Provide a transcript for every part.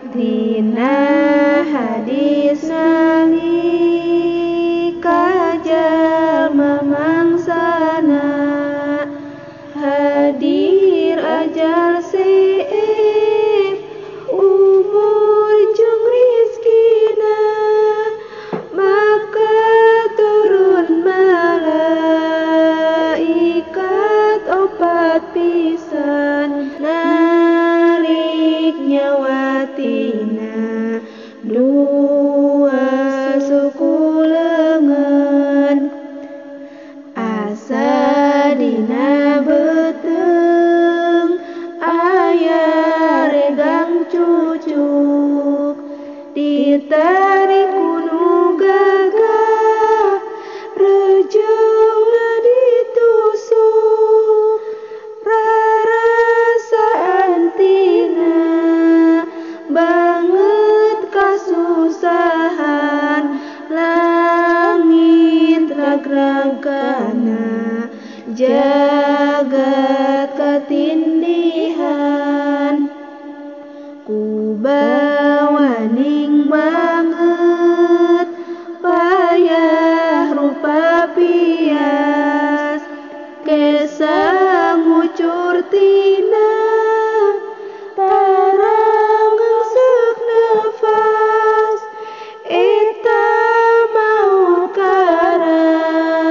Dina hadis nalika jalma mangsana hadir ajal seep umur jeung rizkina maka turun malaikat opat pisan nalik nyawa tina dua suku leungeun asa dina beuteung aya regang cucuk ditarik ku nu gagah rejeungna ditusuk rarasaan tina banget kasusahan langit ragragana jagat katindihan ku bawaning banget payah rupa pias kesa ngucur tina tarang ngengsek nafas eta maut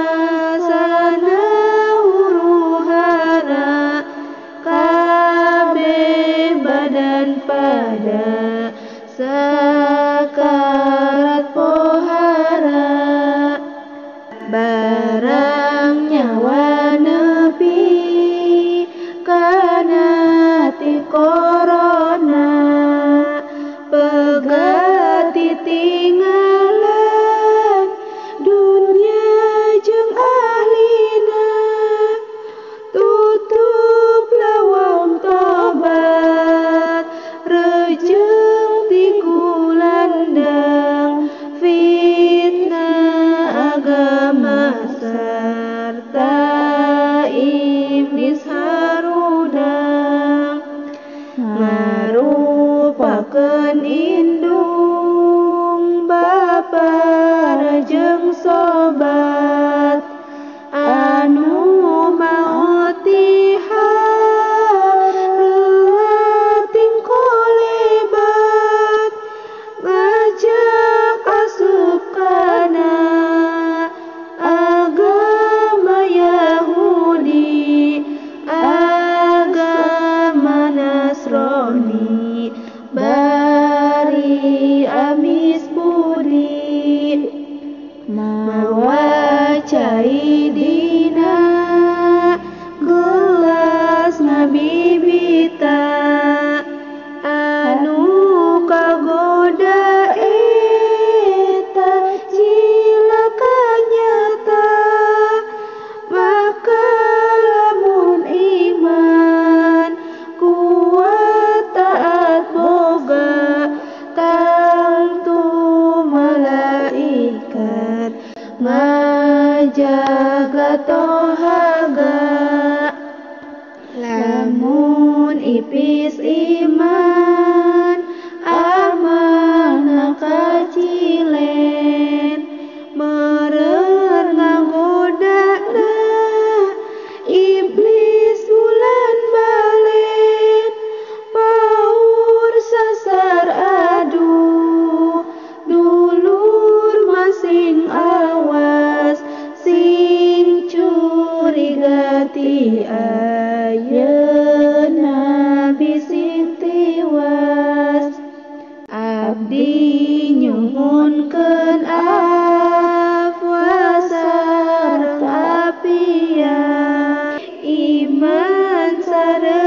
karasana huru hara kabeh badan pada sakarat pohara barang nyawa nepi kana ti korona pegat titinggalan dunya jeung ahlina tutup lawang tobat rejeung ti kulandang fitnah agama sarta iblis harudang ngarupakeun indung bapa jeung sobat anu maot ti hareuting kolebat ngajak asup kana agama Yahudi agama Nasrani bari amis budi mawa cai dina gelas ngabibita anu kagoda eta cilaka nyata maka lamun iman kuat taat boga tangtu malaikat ngajaga tohaga lamun ipis iman amalna kacilen meureun ngagodana iblis bulan balen paur sasar aduh dulur masing awas sing curiga ti ayeuna bising tiwas abdi nyuhunkeun afwa sareng apian iman sareng